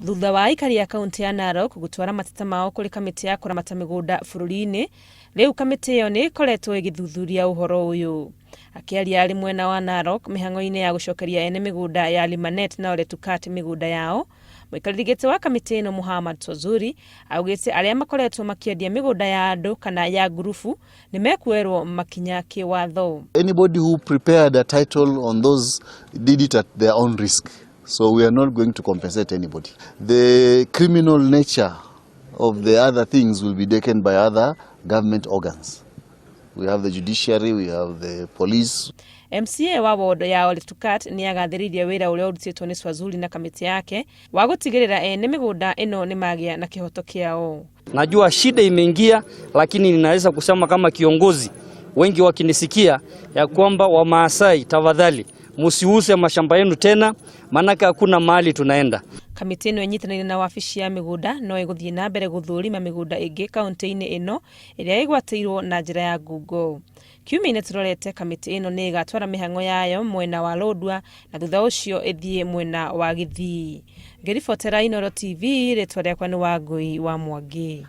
Thutha wa aikari a kaunti ya Narok gũtwara mateta mao kũrĩ kamĩtĩ ya kũramata mĩgũnda bũrũri-inĩ, rĩu kamĩtĩ ĩyo nĩ ĩkoretwo ĩgĩthuthuria ũhoro ũyũ. Akĩaria arĩ mwena wa Narok mĩhang'o-inĩ ya gũcokeria ene mĩgũnda ya Limanet na Oletukat mĩgũnda yao, mũikarĩri gĩtĩ wa kamĩtĩ ĩno Muhammad Swazuri augĩte arĩa makoretwo makĩendia mĩgũnda ya andũ kana ya ngurubu nĩ mekuoerwo makinya kĩwatho. Anybody who prepared a title on those did it at their own risk. So we are not going to compensate anybody. The criminal nature of the other things will be taken by other government organs. We have the judiciary, we have the police. MCA wa ward ya Oletukat nĩ agathĩrĩirie wĩra ũrĩa ũrutĩtwo nĩ Swazuri na kamĩtĩ yake wa gũtigĩrĩra ene mĩgũnda ĩno nĩ magĩa na kĩhoto kĩao. Najua shida imeingia, lakini ninaweza kusema kama kiongozi, wengi wakinisikia ya kwamba Wamaasai, tafadhali musiuze mashamba yenu tena, maanake hakuna mahali tunaenda. Kamĩtĩ ĩno ĩnyitanĩire na wabici ya mĩgũnda no ĩgũthiĩ na mbere gũthũrima mĩgũnda ĩngĩ kaunti-inĩ ĩno ĩrĩa ĩgwatĩirwo na njĩra ya ngungo. Kiumia-inĩ tũrorete kamĩtĩ ĩno nĩ ĩgatwara mĩhang'o yayo mwena wa Lodwar na thutha ũcio ĩthiĩ mwena wa Gĩthii. Ngĩribotera Inooro TV, rĩtwa rĩakwa nĩ Wangũi wa Mwangi.